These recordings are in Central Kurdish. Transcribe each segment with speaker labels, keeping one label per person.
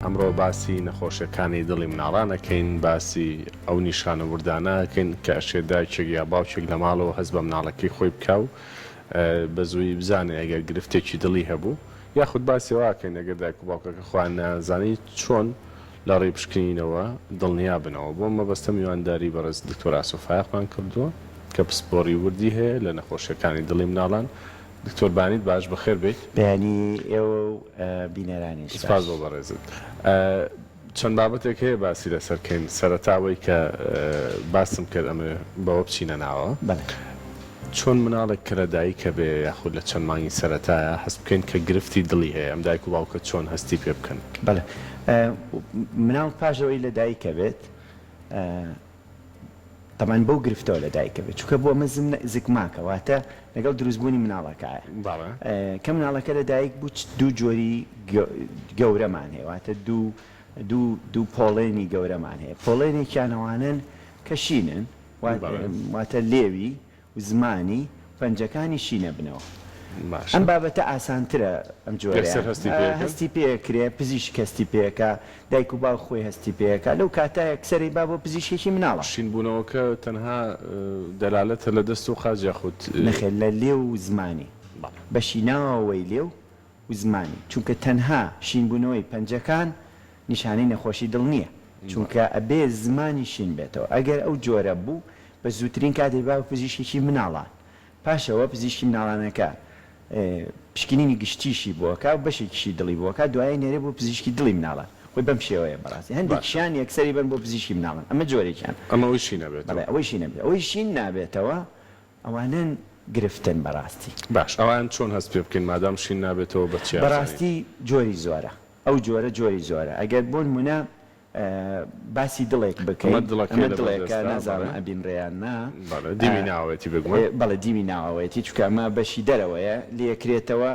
Speaker 1: ئەمڕۆ باسی نەخۆشیەکانی دڵی مناڵان ئەکەین، باسی ئەو نیشانە وردانە ئەکەین کە ئەشێ دایکێک یا باوکێک لە ماڵەوە هەست بە مناڵەکەی خۆی بکا و بە زوویی بزانێ ئەگەر گرفتێکی دڵی هەبوو، یاخود باسی ئەوە ئەکەین ئەگەر دایک و باوکەکە خۆیان نەیانزانی چۆن لە ڕێی پشکنینەوە دڵنیا بنەوە. بۆ ئەم مەبەستە میوانداری بەڕێز دکتۆر ئاسۆ فایەقمان کردووە کە پسپۆڕی وردی هەیە لە نەخۆشیەکانی دڵی مناڵان. دکتۆر بانیت باش بەخێر بێیت.
Speaker 2: بەیانی ئێوە و بینەرانیش باش.
Speaker 1: سپاس بۆ بەڕێزت. چەند بابەتێک هەیە باسی لەسەر کەین، سەرەتا ئەوەی کە باسم کرد ئەمەوێ بەوە بچینە ناوە.
Speaker 2: بەڵێ.
Speaker 1: چۆن مناڵێک کە لە دایکە بێ یاخود لە چەند مانگی سەرەتایە هەست بکەین کە گرفتی دڵی هەیە ئەم دایک و باوکە چۆن هەستی پێ بکەن؟
Speaker 2: بەڵێ. مناڵ پاش ئەوەی لە دایکە بێت تەبعەن بەو گرفتەوە لە دایکە بێت چونکە بۆ ئەمە زمنە زگماکە واتە لەگەڵ دروستبوونی مناڵەکایە
Speaker 1: بەڵێ.
Speaker 2: کە مناڵەکە لە دایک بوو دوو جۆری گەورەمان هەیە واتە دوو دوو دوو پۆڵێنی گەورەمان هەیە پۆڵێنێکیان ئەوانەن کە شینن واتە لێوی و زمانی پەنجەکانی شینەبنەوە.
Speaker 1: باشە.
Speaker 2: ئەم بابەتە ئاسانترە ئەم جۆرەیان.
Speaker 1: یەکسەر هەستی پێ ئەکەن؟
Speaker 2: هەستی پێ ئەکرێ، پزیشک هەستی پێ ئەکا، دایک و باوک خۆی هەستی پێ ئەکا، لەو کاتە یەکسەر ئەیبا بۆ پزیشکێکی مناڵان.
Speaker 1: شین بوونەوەکە تەنها دەلالەتە لە دەست و قاچ یاخود.
Speaker 2: نەخێر لە لێو و زمانی.
Speaker 1: بەڵێ.
Speaker 2: بەشی ناوەوەی لێو و زمانی، چونکە تەنها شین بوونەوەی پەنجەکان نیشانەی نەخۆشی دڵ نییە، چونکە ئەبێ زمانی شین بێتەوە، ئەگەر ئەو جۆرە بوو بە زووترین کات دەیبا بۆ پزیشکێکی مناڵان، پاشەوە پزیشکی مناڵانەکە پشکنینی گشتیشی بۆ ئەکا و بەشێکیشی دڵی بۆ ئەکا، دوایی ئەینێرێ بۆ پزیشکی دڵی مناڵان، خۆی بەم شێوەیە بەڕاستی
Speaker 1: باشە.
Speaker 2: هەندێکیشیان یەکسەری بەن بۆ پزیشکی مناڵان، ئەمە جۆرێکیان.
Speaker 1: ئەمە ئەوەی شین ئەبێتەوە.
Speaker 2: بەڵێ ئەوەی شین ئەبێتەوە، ئەوەی شین نابێتەوە ئەوانەن گرفتن بەڕاستی.
Speaker 1: باش ئەوان چۆن هەست پێ بکەین مادام شین نابێتەوە بە چیا بزانین؟
Speaker 2: بەڕاستی جۆری زۆرە ئەو جۆرە جۆری زۆرە ئەگەر بۆنمونە باسی دڵێک
Speaker 1: ئەمە
Speaker 2: بکەین
Speaker 1: دڵەکەی
Speaker 2: ئەمە
Speaker 1: لەبەر
Speaker 2: دڵێکە
Speaker 1: دەستە
Speaker 2: نازانم
Speaker 1: بەڵێ.
Speaker 2: ئەبینرێ یان نا
Speaker 1: بەڵێ دیمی ناوەوەیەتی بێگومان.
Speaker 2: بەڵێ دیمی ناوەوەیەتی چونکە ئەمە بەشی دەرەوەیە لێکرێتەوە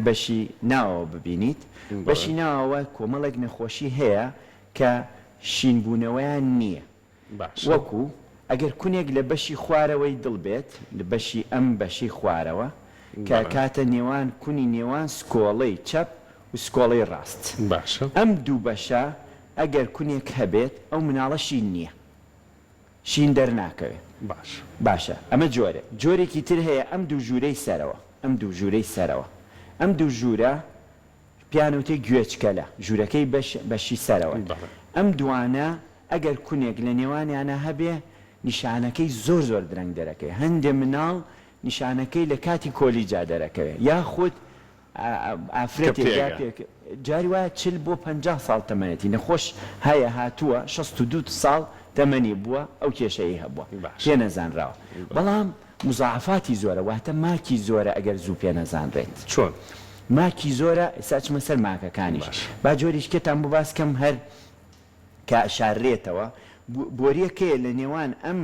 Speaker 2: بەشی ناوەوە ببینیت
Speaker 1: بەڵێ.
Speaker 2: بەشی ناوەوە کۆمەڵێک نەخۆشی هەیە کە شینبوونەوەیان نییە
Speaker 1: باشە.
Speaker 2: وەکو، ئەگەر کونێک لە بەشی خوارەوەی دڵ بێت، لە بەشی ئەم بەشەی خوارەوە، کە
Speaker 1: بەڵێ.
Speaker 2: ئەکاتە نێوان کونی نێوان سکۆڵەی چەپ و سکۆڵەی ڕاست.
Speaker 1: باشە.
Speaker 2: ئەم دوو بەشە ئەگەر کونێک هەبێت، ئەو مناڵە شین نییە. شین دەرناکەوێ.
Speaker 1: باشە.
Speaker 2: باشە ئەمە جۆرێک. جۆرێکی تر هەیە ئەم دوو ژوورەی سەرەوە، ئەم دوو ژوورەی سەرەوە، ئەم دوو ژوورە پێیان ئەوترێ گوێچکەلە، ژوورەکەی بەش بەشی سەرەوەن.
Speaker 1: بەڵێ.
Speaker 2: ئەم دوانە ئەگەر کونێک لە نێوانیانا هەبێ نیشانەکەی زۆر زۆر درەنگ دەرەکەوێ هەندێ مناڵ نیشانەکەی لە کاتی کۆلیجا دەرەکەوێ یاخود
Speaker 1: کە
Speaker 2: ئافرەتێک یا
Speaker 1: پێگا.
Speaker 2: پێک جاری وایە 40 بۆ 50 ساڵ تەمەنێتی نەخۆش هەیە هاتووە 62 ساڵ تەمەنی بووە ئەو کێشەی هەبووە
Speaker 1: باشە.
Speaker 2: پێ نەزانراوە بەڵام مزاعەفاتی زۆرە واتە ماکی زۆرە ئەگەر زوو پێ نەزانرێت.
Speaker 1: چۆن؟
Speaker 2: ماکی زۆرە ئێستا ئەچمە سەر ماکەکانیش
Speaker 1: باشە.
Speaker 2: با جۆریشکەتان بۆ باس کەم هەر کە ئەشاررێتەوە بۆریەکەیە لە نێوان ئەم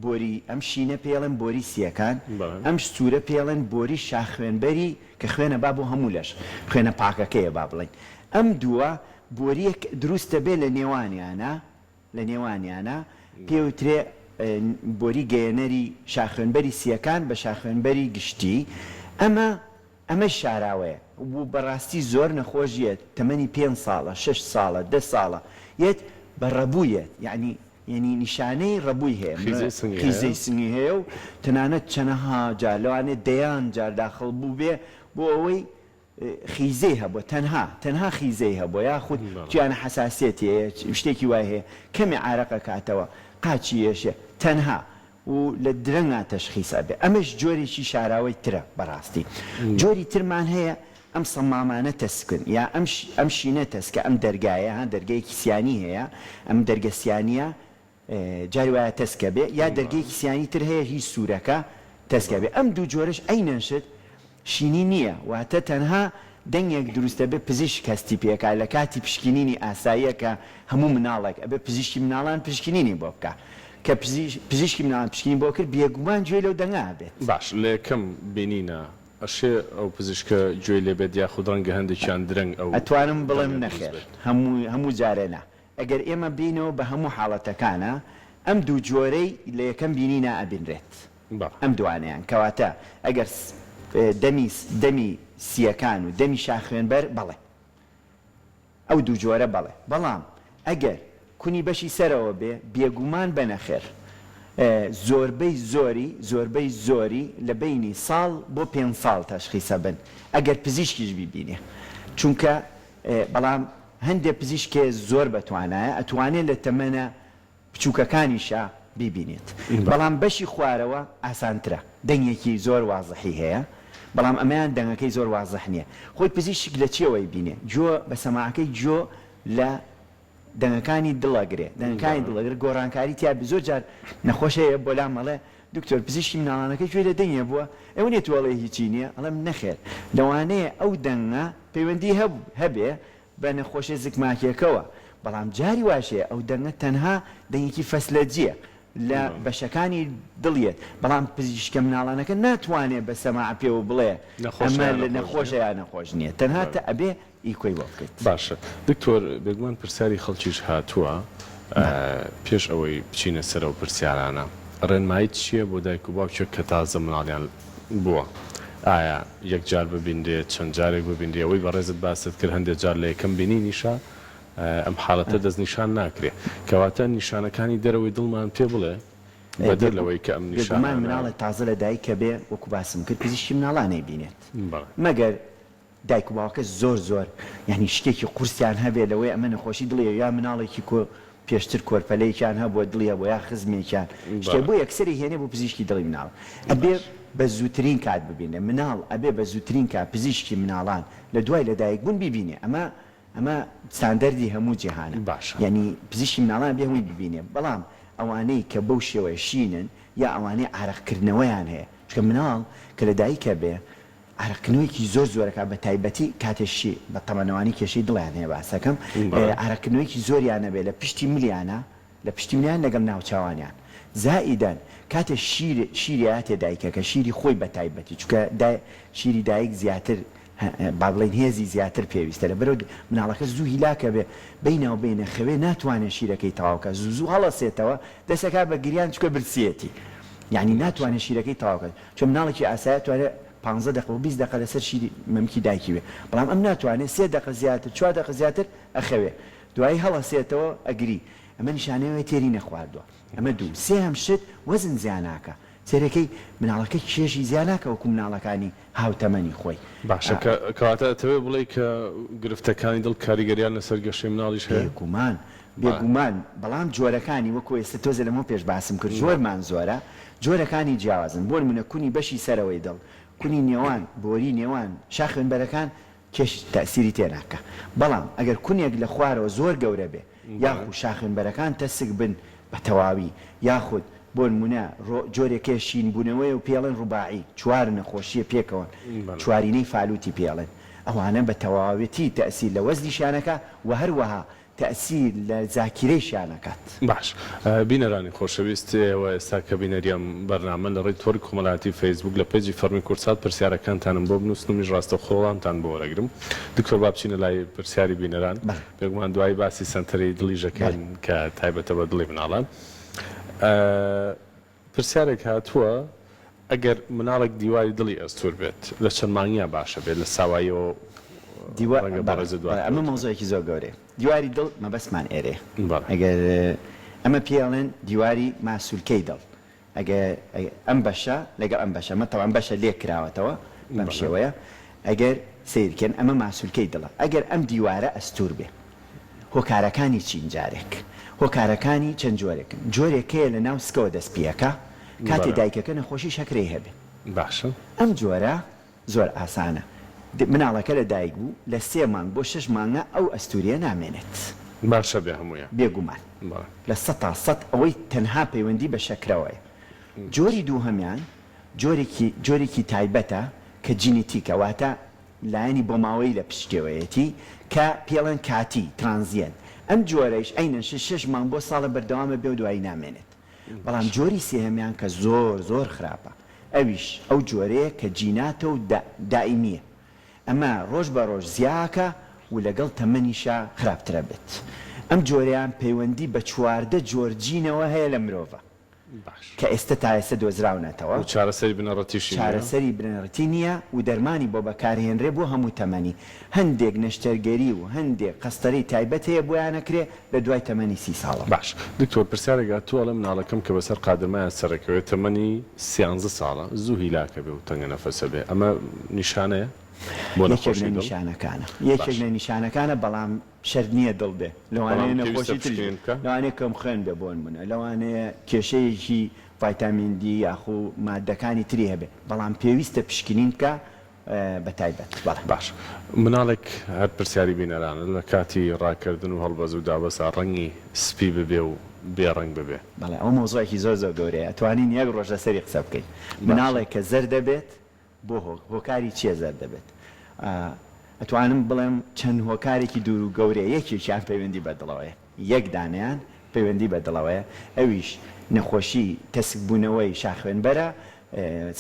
Speaker 2: بۆری ئەم شینە پێی ئەڵێن بۆری سیەکان ئەم سورە پێی ئەڵێن بۆری شاخوێنبەری کە خوێنە با بۆ هەموو لەش خوێنە پاکەکەیە با بڵێین ئەم دووە بۆریەک دروست دەبێ لە نێوانیانا لە نێوانیانا پێی وترێ بۆری گەیەنەری شاخوێنبەری سیەکان بە شاخوێنبەری گشتی ئەمە ئەمەش شاراوەیە و بەڕاستی زۆر نەخۆش یەت تەمەنی پێنج ساڵە شەش ساڵە دە ساڵە یەت بە ڕەبوو یەت یەعنی یەنی نیشانەی ڕەبووی هەیە
Speaker 1: خیزەی سنگی هەیە.
Speaker 2: خیزەی سنگی هەیە و تەنانەت چەنەها جار لەوانەیە دەیان جار داخڵ بووبێ بۆ ئەوەی خیزەی هەبووە تەنها تەنها خیزەی هەبووە یاخود
Speaker 1: بەڵێ.
Speaker 2: تویانە حەساسیەتی هەیە شتێکی وای هەیە کەمێ عارەق ئەکاتەوە قاچی ئێشێ تەنها و لە درەنگا تەشخیس ئەبێ ئەمەش جۆرێکی شاراوەی ترە بەڕاستی جۆری ترمان هەیە ئەم سەمامانە تەسکن یا ئەم ئەم شینە تەسکە ئەم دەرگایە ها دەرگەیەکی سیانی هەیە ئەم دەرگە سیانیە جاری وایە تەسکە بێ یا دەرگەیەکی سیانی تر هەیە هی سورەکە تەسکە بێ ئەم دوو جۆرەش عەینەن شت شینی نییە واتە تەنها دەنگێک دروست دەبێت پزیشک هەستی پێکا لە کاتی پشکنینی ئاساییە کە هەموو مناڵێک ئەبێ پزیشکی مناڵان پشکنینی بۆ بکا کە پزیشکی مناڵان پشکنین بۆ کرد بێگومان گوێی لەو دەنگە ئەبێت.
Speaker 1: باش لە یەکەم بینینا ئەشێ ئەو پزیشکە گوێی لێ بێت یاخود ڕەنگە هەندێکیان درەنگ ئەو
Speaker 2: ئەتوانم بڵێم
Speaker 1: دەنگە دروست
Speaker 2: نەخێر
Speaker 1: بێت؟
Speaker 2: هەموو هەموو جارێ نا ئەگەر ئێمە بێینەوە بە هەموو حاڵەتەکانا ئەم دوو جۆرەی لە یەکەم بینینا ئەبینرێت.
Speaker 1: بەڵێ.
Speaker 2: ئەم دوانەیان کەواتە ئەگەر دەمی دەمی سییەکان و دەمی شاخوێنبەر بەڵێ. ئەو دوو جۆرە بەڵێ. بەڵام ئەگەر کونی بەشی سەرەوە بێ بێگومان بە نەخێر. زۆربەی زۆری زۆربەی زۆری لە بەینی ساڵ بۆ پێنج ساڵ تەشخیسە بن ئەگەر پزیشکیش بیبینێ چونکە بەڵام هەندێ پزیشک هەیە زۆر بەتوانایە ئەتوانێ لە تەمەنە بچوکەکانیشا بیبینێت بەڵام بەشی خوارەوە ئاسانترە دەنگێکی زۆر وازحی هەیە بەڵام ئەمەیان دەنگەکەی زۆر وازح نیە خۆی پزیشک لە چیەوە ئەیبینێ گۆ بە سەماعەکەی گۆ لە دەنگەکانی دڵ ئەگرێ دەنگەکانی دڵ ئەگرێ گۆڕانکاری تیا زۆر جار نەخۆش هەیە بۆ لام ئەڵێ دکتۆر پزیشکی مناڵانەکەی گوێی لە دەنگێ بووە ئێوە نیە تۆ ئەڵێی هیچی نیە ئەڵێم نەخێر لەوانەیە ئەو دەنگە پەیوەندی هەبێ بە نەخۆشیە زکماکیەکەوە، بەڵام جاری واش هەیە ئەو دەنگە تەنها دەنگێکی فەسلەجیە لە بەشەکانی دڵ یەت، بەڵام پزیشکە مناڵانەکە ناتوانێ بە سەماعە پێوە بڵێ ئەمە لە نەخۆشە یا نەخۆش نیە، تەنها تە ئەبێ ئیکۆی بۆ بکەیت.
Speaker 1: باشە دکتۆر بێگومان پرسیاری خەڵکیش هاتووە پێش ئەوەی بچینە سەر ئەو پرسیارانە ڕێنماییت چیە بۆ دایک و باوکێک کە تازە مناڵیان بووە ئایا یەک جار ببینرێ چەند جارێک ببینرێ ئەوەی بەڕێزت باست کرد هەندێ جار لە یەکەم بینینیشا ئەم حاڵەتە دەستنیشان ناکرێ کەواتە نیشانەکانی دەرەوەی دڵمان پێ بڵێ بەدەر لەوەی کە ئەم
Speaker 2: بێگومان
Speaker 1: نیشانانە.
Speaker 2: مناڵێ تازە لە دایک کە بێ وەکو باسم کرد پزیشکی مناڵان ئەیبینێت
Speaker 1: بەڵێ.
Speaker 2: مەگەر دایک و باوکە زۆر زۆر یانی شتێکی قورسیان هەبێ لەوەی ئەمە نەخۆشی دڵیە یا مناڵێکی کۆ پێشتر کۆرپەلەیەکیان هەبووە دڵی هەبووە یا خزمێکیان شتێک
Speaker 1: بەڵێ.
Speaker 2: بۆ یەکسەری هێنێ بۆ پزیشکی دڵی مناڵ ئەبێ
Speaker 1: باش.
Speaker 2: بە زووترین کات ببینێ مناڵ ئەبێ بە زووترین کات پزیشکی مناڵان لە دوای لەدایک بوون بیبینێ ئەمە ئەمە ستاندەردی هەموو جیهانە
Speaker 1: باشە.
Speaker 2: یانی پزیشکی مناڵان ئەبێ هەمووی ببینێ بەڵام ئەوانەی کە بەو شێوەیە شینن یا ئەوانەی عارەق کردنەوەیان هەیە چونکە مناڵ کە لەدایک ئەبێ عارەقکردنەوەیەکی زۆر زۆرەکات بە تایبەتی کاتێ شی بە تەمەنەوانی کێشەی دڵیان هەیە باسەکەم
Speaker 1: بەڵێ.
Speaker 2: عارەقکردنەوەیەکی زۆریان ئەبێ لە پشتی ملیانە لە پشتی ملیان لەگەڵ ناوچاوانیان زائیدەن کاتێ شیر شیری ئەیاتێ دایکەکە شیری خۆی بە تایبەتی چونکە دا شیری دایک زیاتر با بڵێین هێزی زیاتر پێویستە لەبەرئەوە مناڵەکە زوو هیلاک ئەبێ بەیناو بەینە خەوێ ناتوانێ شیرەکەی تەواو کات زوو زوو هەڵەسێتەوە دەست ئەکات بە گریان چونکە برسیەتی یانی ناتوانێ شیرەکەی تەواو کات چونکە مناڵێکی ئاسایی ئەتوانێ پانزە دەقە بۆ 20 دەقە لەسەر شیری مەمکی دایکی بێ بەڵام ئەم ناتوانێ سێ دەقە زیاتر چوار دەقە زیاتر ئەخەوێ دوایی هەڵەسێتەوە ئەگری ئەمە نیشانەی ئەوەیە تێری نەخواردوە ئەمە دوو سێهەم شت وەزن زیا ناکا سەیرەکەی مناڵەکە کێشی زیا ناکا وەکو مناڵەکانی هاوتەمەنی خۆی.
Speaker 1: باشە کە کەواتە ئەتەوێ بڵێی کە گرفتەکانی دڵ کاریگەریان لەسەر گەشەی مناڵیش هەیە؟
Speaker 2: بێگومان بێگومان بەڵام جۆرەکانی وەکو ئێستا تۆزێ لەمەو پێش باسم کرد زۆرمان زۆرە جۆرەکانی جیاوازن بۆ نمونە کونی بەشی سەرەوەی دڵ کونی نێوان بۆری نێوان شاخوێنبەرەکان کێش تەئسیری تێ ناکا بەڵام ئەگەر کونێک لە خوارەوە زۆر گەورە بێ یاخو شاخوێنبەرەکان تەسک بن بە تەواوی یاخود بۆ نمونە ڕۆ جۆرێک هەیە شین بونەوەیە و پێی ئەڵێن ڕوباعی چوار نەخۆشیە پێکەوەن چوارینەی فالوتی پێ ئەڵێن ئەوانە بە تەواوەتی تەئسیر لە وەزنیشیان ئەکا وە هەروەها تەئسیر لە زاکیرەیشیان ئەکات.
Speaker 1: باش بینەرانی خۆشەویست ئێوە ئێستا کە بینەری ئەم بەرنامەن لە ڕێی تۆڕی کۆمەلایەتی فەیسبووک لە پەیجی فەڕمی کوردسات پرسیارەکانتانم بۆ بنووسن و منیش ڕاستەوخۆ وەڵامتان بۆ وەرەگرم. دکتۆر با بچینە لای پرسیاری بینەران
Speaker 2: بەڵێ.
Speaker 1: بێگومان دوایی باسی سەنتەری دڵیش
Speaker 2: بەڵێ.
Speaker 1: ئەکەین کە تایبەتە بە دڵی مناڵان. پرسیارێک هاتووە ئەگەر مناڵێک دیواری دڵی ئەستوور بێت لە چەند مانگیا باشە بێت لە ساواییەوە
Speaker 2: دیوار
Speaker 1: ڕەنگە
Speaker 2: بەڵێ
Speaker 1: بەڕێزت
Speaker 2: بەڵێ ئەمە
Speaker 1: دواتر
Speaker 2: مەوزوعێکی زۆر گەورەیە دیواری دڵ مەبەستمان ئێرەیە
Speaker 1: بەڵێ.
Speaker 2: ئەگەر ئەمە پێی ئەڵێن دیواری ماسولکەی دڵ ئەگەر ئەم بەشە لەگەڵ ئەم بەشە ئەمە تەبعەن بەشە لێک کراوەتەوە بەم
Speaker 1: بەڵێ.
Speaker 2: شێوەیە ئەگەر سەیر کەن ئەمە ماسولکەی دڵە ئەگەر ئەم دیوارە ئەستوور بێ هۆکارەکانی چین جارێک هۆکارەکانی چەند جۆرێکن جۆرێک هەیە لە ناو سکەوە دەست پیەکا کاتێ
Speaker 1: بەڵێ.
Speaker 2: دایکەکە نەخۆشی شەکرەی هەبێ
Speaker 1: باشە.
Speaker 2: ئەم جۆرە زۆر ئاسانە مناڵەکە لە دایک بوو لە سێ مانگ بۆ شەش مانگا ئەو ئەستوریە نامێنێت.
Speaker 1: باشە بێ هەموویان.
Speaker 2: بێگومان
Speaker 1: بەڵێ.
Speaker 2: 100% ئەوەی تەنها پەیوەندی بە شەکرەوەیە. جۆری دووهەمیان جۆرێکی جۆرێکی تایبەتە کە جینیتیکە واتە لایەنی بۆماوەیی لە پشتێوەیەتی کە پێڵێن کاتی، Transient. ئەم جۆرەیش عەینەن شەش شەش مانگ بۆ ساڵێ بەردەوامە بێ و دوایی نامێنێت. بەڵام جۆری سێهەمیان کە زۆر زۆر خراپە ئەویش ئەو جۆرەیە کە جیناتە و دائیمیە ئەمە ڕۆژ بە ڕۆژ زیاکە و لەگەڵ تەمەنیشا خراپترەبێت ئەم جۆرەیان پەیوەندی بە 14 جۆر جینەوە هەیە لە مرۆڤا.
Speaker 1: باش.
Speaker 2: کە ئێستە تا ئێستە دۆزراونەتەوە.
Speaker 1: و چارەسەری بنەڕەتیشی نییە؟
Speaker 2: چارەسەری بنەڕەتی نییە و دەرمانی بۆ بەکارهێنرێ بۆ هەموو تەمەنی. هەندێک نەشتەرگەری و هەندێک قەستەرەی تایبەت هەیە بۆیان ئەکرێ لە دوای تەمەنی 30 ساڵەوە.
Speaker 1: باش دکتۆر پرسیارێک هاتووە ئەڵێ مناڵەکەم کە بەسەر قادرمایان سەرەکەوێ تەمەنی سیانزە ساڵە زوو هیلاکە بێ و تەنگە نەفەسە بێ ئەمە نیشانەیە بۆ
Speaker 2: یەکێک لە
Speaker 1: نەخۆشی دڵ؟
Speaker 2: نیشانەکانە یەکێک
Speaker 1: باش.
Speaker 2: لە نیشانەکانە بەڵام شەرت نییە دڵ بێ
Speaker 1: بەڵام
Speaker 2: لەوانەیە
Speaker 1: پێویستە
Speaker 2: نەخۆشی تریش بێ
Speaker 1: پشکنین بکا؟
Speaker 2: لەوانەیە کەمخوێن بێ بۆنمونە لەوانەیە کێشەیەکی ڤایتامین دی یاخو ماددەکانی تری هەبێ بەڵام پێویستە پشکنین بکا بە تایبەت بەڵێ.
Speaker 1: باش مناڵێک هەر پرسیاری بینەرانە لە کاتی ڕاکردن و هەڵبەز و دابەزا ڕەنگی سپی ببێ و بێ ڕەنگ ببێ؟
Speaker 2: بەڵێ ئەوە مەوزوعێکی زۆر زۆر گەورەیە ئەتوانین یەک ڕۆژ لەسەری قسە بکەین
Speaker 1: باشە.
Speaker 2: مناڵێک کە زەرد دەبێت بۆ هۆکاری چیە زەرد دەبێت؟ ئەتوانم بڵێم چەند هۆکارێکی دوور و گەورەیە یەکێکیان پەیوەندی بە دڵەوەیە یەک دانەیان پەیوەندی بە دڵەوەیە ئەویش نەخۆشی تەسکبوونەوەی شاخوێنبەرە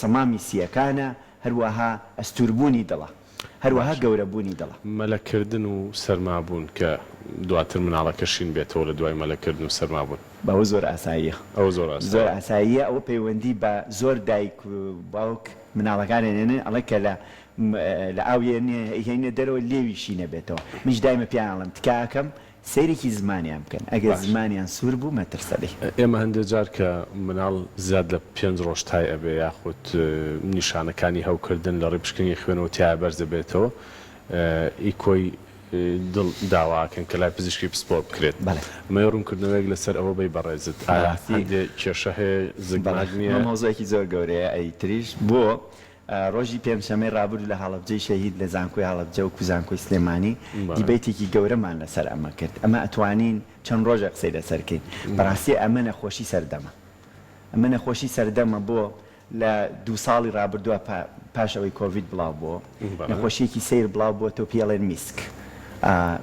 Speaker 2: سەمامی سییەکانە هەروەها ئەستووربوونی دڵە هەروەها
Speaker 1: باشە
Speaker 2: گەورەبوونی دڵە.
Speaker 1: مەلەکردن و سەرمابوون کە دواتر مناڵەکە شین بێتەوە لە دوای مەلەکردن و سەرمابوون.
Speaker 2: ئەوە زۆر ئاساییە.
Speaker 1: ئەوە زۆر
Speaker 2: زۆر
Speaker 1: ئاساییە.
Speaker 2: ئاساییە ئەوە پەیوەندی بە زۆر دایک و باوک مناڵەکانیان هێنن ئەڵێ کە لە لە ئاو یێنە دەرەوە لێوی شین ئەبێتەوە منیش دایمە پێیان ئەڵێم تکا ئەکەم سەیرێکی زمانیان بکەن ئەگەر
Speaker 1: باشە.
Speaker 2: زمانیان سوور بوو مەترسە لێی.
Speaker 1: ئێمە هەندێ جار کە مناڵ زیاد لە پێنج ڕۆژ تای ئەبێ یاخود نیشانەکانی هەوکردن لە ڕێی پشکنینی خوێنەوە تیایا بەرز ئەبێتەوە ئیکۆی دڵ داوا ئەکەن کە لای پزیشکی پسپۆر بکرێت.
Speaker 2: بەڵێ.
Speaker 1: ئەمەوێ ڕوونکردنەوەیەک لەسەر ئەوە بەی بەڕێزت ئایا
Speaker 2: بەڕاستی
Speaker 1: هەندێ کێشە هەیە
Speaker 2: بەڵێ
Speaker 1: زگماک
Speaker 2: ئەمە
Speaker 1: نییە؟
Speaker 2: مەوزوعێکی زۆر گەورەیە ئەی تریش بۆ ڕۆژی پێنجشەممەی ڕابردوو لە هەڵەبجەی شەهید لە زانکۆی هەڵەبجە وەکو زانکۆی سلێمانی debate ێکی گەورەمان لەسەر ئەمە کرد. ئەمە ئەتوانین چەند ڕۆژێک قسەی لەسەر کەین. بەڕاستی ئەمە نەخۆشی سەردەمە. ئەمە نەخۆشی سەردەمە بۆ لە دوو ساڵی ڕابردووە پاش ئەوەی کۆڤید بڵاو بۆوە نەخۆشیەکی سەیر بڵاو بۆتەوە پێی ئەڵێن MIS-C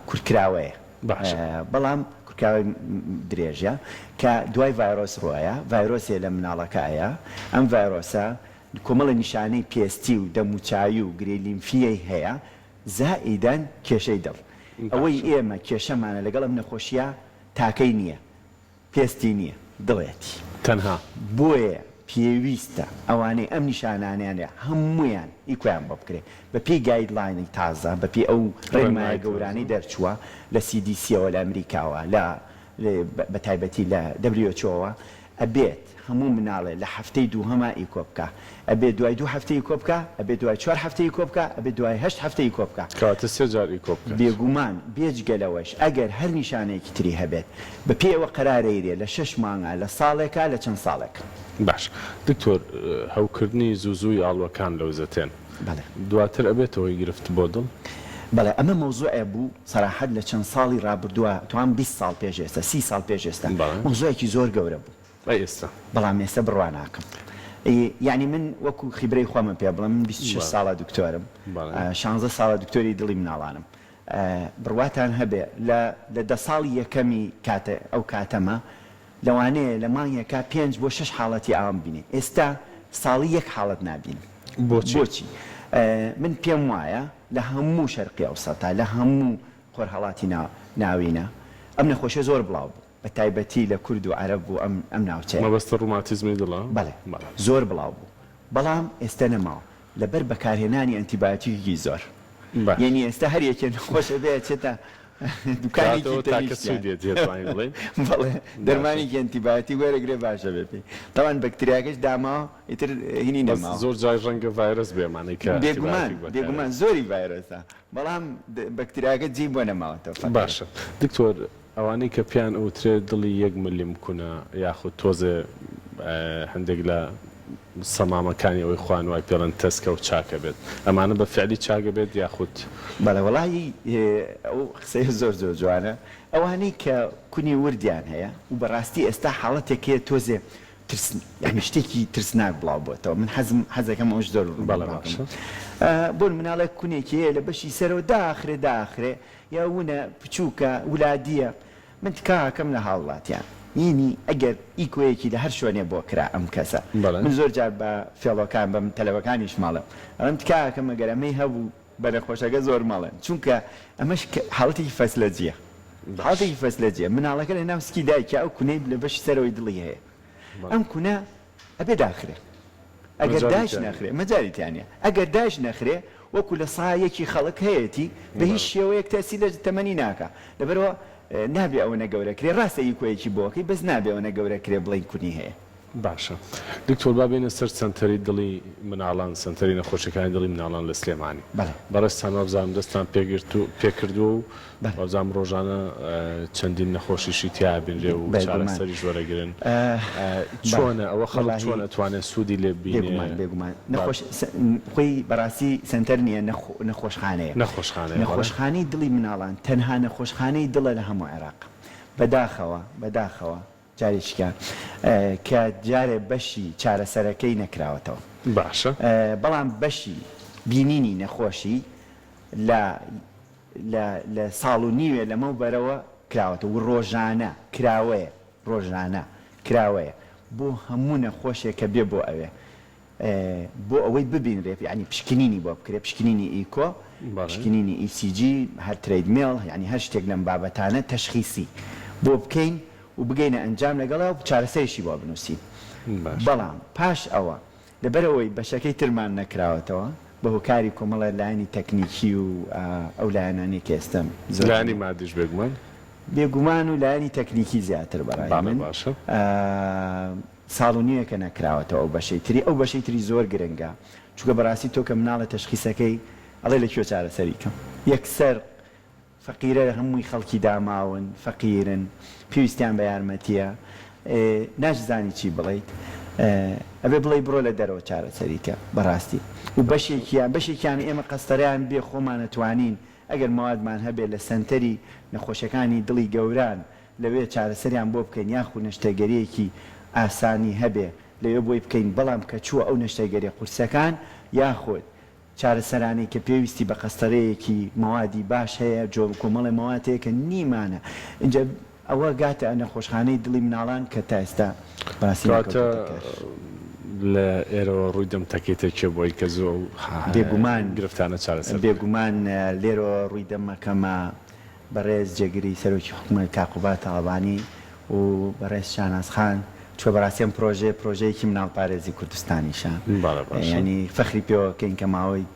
Speaker 2: کورتکراوەیە بەڵام کورتکراوەی درێژە کە دوای ڤایرۆس ڕۆیە ڤایرۆسێ لە مناڵەکە ئەیا ئەم ڤایرۆسە کۆمەڵە نیشانەی پێستی و دەموچاوی و گرێ لیمفیی هەیە، زائیدەن کێشەی دڵ. ئەوەی ئێمە کێشەمانە لەگەڵ ئەم نەخۆشییە تاکەی نییە، پێستی نییە، دڵێتی.
Speaker 1: تەنها.
Speaker 2: بۆیە پێویستە ئەوانەی ئەم نیشانانەیان هەیە هەموویان ئیکۆیان بۆ بکرێت. بەپێی guideline ی تازە، بەپێی ئەو ڕێنمایە گەورانەی دەرچووە لە CDC ەوە لە ئەمریکاوە، لە بەتایبەتی لە WHO ەوە، ئەبێت هەموو مناڵێ لە هەفتەی دووهەما ئیکۆ بکا ئەبێ دوای دوو هەفتە ئیکۆ بکا ئەبێ دوای چوار هەفتە ئیکۆ بکا ئەبێ دوای هەشت هەفتە ئیکۆ بکا.
Speaker 1: کەواتە سێ جار ئیکۆ بکات.
Speaker 2: بێگومان بێجگە لەوەش ئەگەر هەر نیشانەیەکی تری هەبێت بە پێی ئەوە قەرارەیرێ لە شەش مانگا لە ساڵێکا لە چەند ساڵێک.
Speaker 1: باش دکتۆر هەوکردنی زوو زووی ئاڵوەکان لەوزەتێن
Speaker 2: بەڵێ.
Speaker 1: دواتر ئەبێتە هۆی گرفت بۆ دڵ؟
Speaker 2: بەڵێ ئەمە مەوزوعێ بوو سەراحەت لە چەند ساڵی ڕابردووە توام 20 ساڵ پێش ئێستا 30 ساڵ پێش ئێستا
Speaker 1: بەڵێ.
Speaker 2: مەوزوعێکی زۆر گەورە بوو.
Speaker 1: ئەی ئێستا؟
Speaker 2: بەڵام ئێستا بڕوا ناکەم. یەعنی من وەکو خیبرەی خۆمم پێ بڵێم من 26
Speaker 1: بەڵێ.
Speaker 2: ساڵە دکتۆرم
Speaker 1: بەڵێ.
Speaker 2: شانزە ساڵە دکتۆری دڵی مناڵانم بڕواتان هەبێ لە لە دە ساڵی یەکەمی کاتە ئەو کاتەمە لەوانەیە لە مانگێکا پێنج بۆ شەش حاڵەتی ئاوام ببینێ ئێستا ساڵی یەک حاڵەت نابینم
Speaker 1: بۆچی؟
Speaker 2: بۆچی؟ من پێم وایە لە هەموو شەرقی ئەوسەتا لە هەموو خۆرهەڵاتی ناوینە ئەم نەخۆشیە زۆر بڵاو بوو بە تایبەتی لە کورد و عەرەب و ئەم ئەم ناوچەیە.
Speaker 1: مەبەستت ڕوماتیزمی دڵە؟
Speaker 2: بەڵێ زۆر بڵاو بوو بەڵام ئێستە نەماوە لەبەر بەکارهێنانی ئەنتیبایۆتیکی زۆر.
Speaker 1: باش.
Speaker 2: یەنی ئێستا هەر یەکێ نەخۆش ئەبێ ئەچێتە دوکانێکی
Speaker 1: کەواتە ئەوە تاکە
Speaker 2: تەنیشتیان.
Speaker 1: سوودیەتی ئەتوانین بڵێین.
Speaker 2: بەڵێ
Speaker 1: باشە.
Speaker 2: دەرمانێکی ئەنتیبایۆتیک وەرەگرێ باشە بێ پێی. تەبعەن بەکتریاکەش داماوە ئیتر هینی
Speaker 1: بەس
Speaker 2: نەماوە.
Speaker 1: زۆر جار ڕەنگە ڤایرەس بێ ئەمانەی کە
Speaker 2: بێگومان
Speaker 1: ئەنتیبایۆتیک بەکارێ.
Speaker 2: بێگومان زۆری ڤایرەسە بەڵام بەکتریاکە جێی بۆ نەماوەتەوە فەقیرە.
Speaker 1: باشە دکتۆر ئەوانەی کە پێیان ئەوترێت دڵی یەک ملم کونە یاخود تۆزێ هەندێک لە سەمامەکانی ئەوەی خۆیان وای پێڵێن تەسکە و چاکە بێت ئەمانە بە فعلی چاکە بێت یاخود.
Speaker 2: بەڵێ وەڵاهی ئەو قسەیە زۆر زۆر جوانە ئەوانەی کە کونی وردیان هەیە و بەڕاستی ئێستا حاڵەتێک هەیە تۆزێ ترس یانی شتێکی ترسناک بڵاو بۆتەوە من حەزم حەزەکەم ئەوش زۆر ڕوون
Speaker 1: بەڵێ
Speaker 2: بڵاو
Speaker 1: باشە.
Speaker 2: کەم بۆ مناڵێک کونێکی هەیە لە بەشی سەرەوە داخرێ داخرێ یا ونە بچوکە ولادیە من تکا ئەکەم لە هاوڵاتیان یەنی ئەگەر ئیکۆیەکی لە هەر شوێنێ بۆ کرا ئەم کەسە
Speaker 1: بەڵێ.
Speaker 2: من زۆر جار بە fellow کان بە تەلەبەکانیشم ئەڵێم ئەڵێم تکا ئەکەم ئەگەر ئەمەی هەبوو بە نەخۆشەکە زۆر مەڵێن چونکە ئەمەش حاڵەتێکی فەسلەجیە
Speaker 1: باش.
Speaker 2: حاڵەتێکی فەسلەجیە مناڵەکە لە ناو سکی دایکیا ئەو کونەی لە بەشی سەرەوەی دڵی هەیە. ئەم کونە ئەبێ داخرێ ئەگەر داش نەخرێ مەجالی تیا نیە ئەگەر داش نەخرێ وەکو لە سا یەکی خەڵک هەیەتی بە هیچ شێوەیەک تەئسیر لە تەمەنی ناکا لەبەرئەوە نابێ ئەوەنە گەورە کرێ ڕاستە ئیکۆیەکی بۆ ئەکەی بەس نابێ ئەوەنە گەورە کرێ بڵێین کونی هەیە.
Speaker 1: باشە دکتۆر با بێینە سەر سەنتەری دڵی مناڵان سەنتەری نەخۆشیەکانی دڵی مناڵان لە سلێمانی
Speaker 2: بەڵێ.
Speaker 1: بەڕێزتان وابزانم دەستتان پێگرتو پێکردووە و
Speaker 2: بەڵێ.
Speaker 1: وابزانم ڕۆژانە چەندین نەخۆشیشی تیا ئەبینرێ و
Speaker 2: بێگومان
Speaker 1: چارەسەریش وەرەگرن
Speaker 2: بەڵێ
Speaker 1: چۆنە ئەوە خەڵک
Speaker 2: وەڵاهی
Speaker 1: چۆن ئەتوانێ سوودی لێ ببینێ
Speaker 2: بێگومان بێگومان
Speaker 1: با
Speaker 2: نەخۆش خۆی بەڕاستی سەنتەر نییە نەخۆشخانەیە
Speaker 1: نەخۆشخانەیە بەڵێ.
Speaker 2: نەخۆشخانەی دڵی مناڵان تەنها نەخۆشخانەی دڵە لە هەموو عێراق بەداخەوە بەداخەوە جارێکیکە کە جارێ بەشی چارەسەرەکەی نەکراوەتەوە.
Speaker 1: باشە.
Speaker 2: بەڵام بەشی بینینی نەخۆشی لە لە لە ساڵ و نیوێ لەمەو بەرەوە کراوەتەوە و ڕۆژانە کراوەیە ڕۆژانە کراوەیە بۆ هەموو نەخۆشێک کە بێ بۆ ئەوێ بۆ ئەوەی ببینرێت یانی پشکنینی بۆ بکرێت پشکنینی ئیکۆ پشکنینی ECG هەر treadmill یانی هەر شتێک لەم بابەتانە تەشخیسی بۆ بکەین و بگەینە ئەنجام لەگەڵا و چارەسەریشی بۆ بنووسین بەڵام پاش ئەوە لەبەرئەوەی بەشەکەی ترمان نەکراوەتەوە بە هۆکاری کۆمەڵێ لایەنی تەکنیکی و ئەو لایەنانەی کە ئێستا زۆر
Speaker 1: لایەنی مادیش بێگومان.
Speaker 2: بێگومان و لایەنی تەکنیکی زیاتر بەڕای من.
Speaker 1: باشە.
Speaker 2: ساڵ و نیوێکە نەکراوەتەوە ئەو بەشەی تری ئەو بەشەی تری زۆر گرنگە چونکە بەڕاستی تۆ کە مناڵە تەشخیسەکەی ئەڵێ لە کوێ چارەسەری کەم یەکسەر فەقیرە هەمووی خەڵکی داماون فەقیرن پێویستیان بە یارمەتیە ناشزانی چی بڵێیت ئەبێ بڵێی بڕۆ لە دەرەوە چارەسەری کە بەڕاستی و بەشێکیان بەشێکیان ئێمە قەستەرەیان بێ خۆمان ئەتوانین ئەگەر مەوادمان هەبێ لە سەنتەری نەخۆشەکانی دڵی گەوران لەوێ چارەسەریان بۆ بکەین یاخود نەشتەرگەریەکی ئاسانی هەبێ لەوێ بۆی بکەین بەڵام کە چووە ئەو نەشتەرگەریە قورسەکان یاخود چارەسەرانەی کە پێویستی بە قەستەرەیەکی مەوادی باش هەیە جۆر کۆمەڵێ مەواد هەیە کە نیمانە ئینجا ئەوە گاتە نەخۆشخانەی دڵی مناڵان کە تا ئێستا بەڕاستی
Speaker 1: کەواتە
Speaker 2: نەکەوتۆتە کار.
Speaker 1: لە ئێرەوە ڕووی دەم تەکەیتە کێ بۆی کە زوو ئەو
Speaker 2: بێگومان
Speaker 1: گرفتانە چارەسەر بکرێن؟
Speaker 2: بێگومان لێرەوە ڕووی دەم ئەکەمە بەڕێز جێگری سەرۆکی حکومەت کاک قوباد تاڵەبانی و بەڕێز شاناز خان چونکە بەڕاستی ئەم پرۆژەیە پرۆژەیەکی مناڵپارێزی کوردستانیشە
Speaker 1: بەڵێ باشە.
Speaker 2: یانی فەخری پێوە کەین کە ماوەی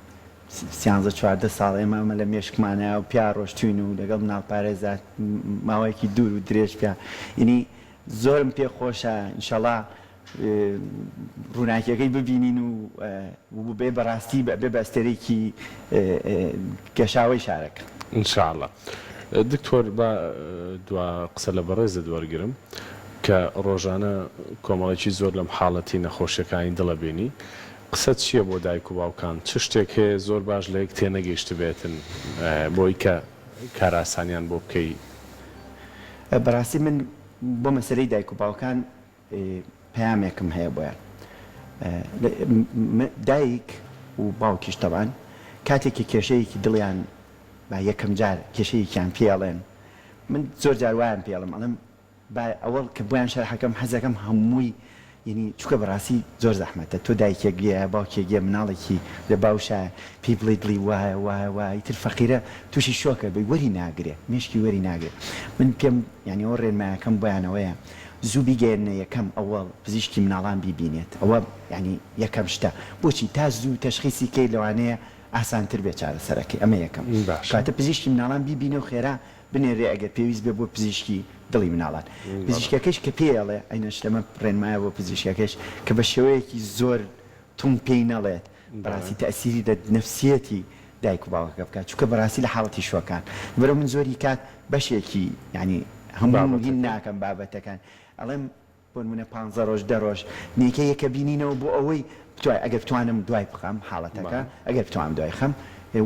Speaker 2: سیانزە 14 ساڵ ئێمە ئەمە لە مێشکمانایە و پیا ڕۆشتوین و لەگەڵ مناڵپارێزا ماوەیەکی دوور و درێژ پیا یانی زۆرم پێ خۆشە ئینشەڵا ڕووناکیەکەی ببینین و ببێ بەڕاستی بێ بە ئەستێرەیەکی گەشاوەی شارەکە.
Speaker 1: ان شاء اللە دکتۆر با دوا قسە لە بەڕێزت وەرگرم کە ڕۆژانە کۆمەڵێکی زۆر لەم حاڵەتی نەخۆشیەکانی دڵ ئەبینی قسەت چیە بۆ دایک و باوکان چ شتێک هەیە زۆر باش لە یەک تێنەگەیشتبێتن بۆی کە کارئاسانیان بۆ بکەی؟
Speaker 2: بەڕاستی من بۆ مەسەلەی دایک و باوکان پەیامێکم هەیە بۆیان دایک و باوکیش تەبعەن کاتێک کە کێشەیەکی دڵیان با یەکەم جار کێشەیەکیان پێ ئەڵێن من زۆر جار وایان پێ ئەڵێم ئەڵێم با ئەوەڵ کە بۆیان شەرحەکەم حەزەکەم هەمووی یەنی چونکە بەڕاستی زۆر زەحمەتە تۆ دایکێک یە باوکێک یە مناڵێکی لە باوشایە پێی بڵێی دڵی وایە وایە وایە ئیتر فەقیرە توشی شۆکە بی وەری ناگرێ مێشکی وەری ناگرێ من پێم یانی ئەوە ڕێنمایەکەم بۆیان ئەوەیە زوو بیگەیەننە یەکەم ئەوەڵ پزیشکی مناڵان بیبینێت ئەوە یانی یەکەم شتە بۆچی تا زوو تەشخیسی کەی لەوانەیە ئاسانتر بێت چارەسەرەکەی ئەمە یەکەم
Speaker 1: باشە.
Speaker 2: کەواتە پزیشکی مناڵان بیبینە و خێرا بنێرێ ئەگەر پێویست بێ بۆ پزیشکی دڵی مناڵان پزیشکەکەیش کە پێی ئەڵێ ئەینەش لەمە ڕێنمایە بۆ پزیشکەکەیش کە بە شێوەیەکی زۆر توند پێی نەڵێت بەڕاستی تەئسیری لە نەفسیەتی دایک و باوکەکە بکات چونکە بەڕاستی لە حاڵەتی شۆکان لەبەرئەوە من زۆری کات بەشێکی یانی هەموو هین ناکەم بابەتەکان ئەڵێم بۆ نمونە پانزە ڕۆژ دە ڕۆژ نیکە یەکە بینینەوە بۆ ئەوەی بتوای ئەگەر بتوانم دوای بخەم حاڵەتەکە ئەگەر بتوانم دوای خەم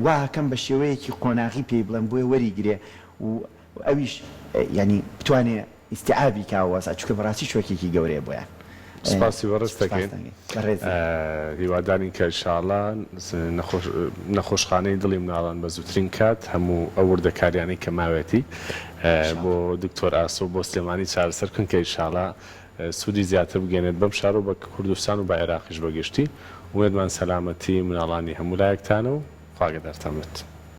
Speaker 2: واکەم بە شێوەیەکی قۆناغی پێی بڵێم بۆیە وەری گرێ و ئەویش یانی بتوانێ ئیستیعابی کا وەزع چونکە بەڕاستی شۆکێکی گەورەیە بۆیان.
Speaker 1: سپاسی بەڕێزت دەکەین
Speaker 2: بەڕێزی.
Speaker 1: هیوادارین کە ان شاءاللە نەخۆشخانەی دڵی مناڵان بە زووترین کات هەموو ئەو وردەکاریانەی کە ماوێتی بۆ دکتۆر ئاسۆ بۆ سلێمانی چارەسەر بکەن کە ان شاءاللە سوودی زیاتر بگەێنێت بەم شار و بە کوردستان و بە عێراقیش بە گشتی. ئومێدمان سەلامەتی مناڵانی هەموو لایەکتانە و خوا ئاگادارتان بێت.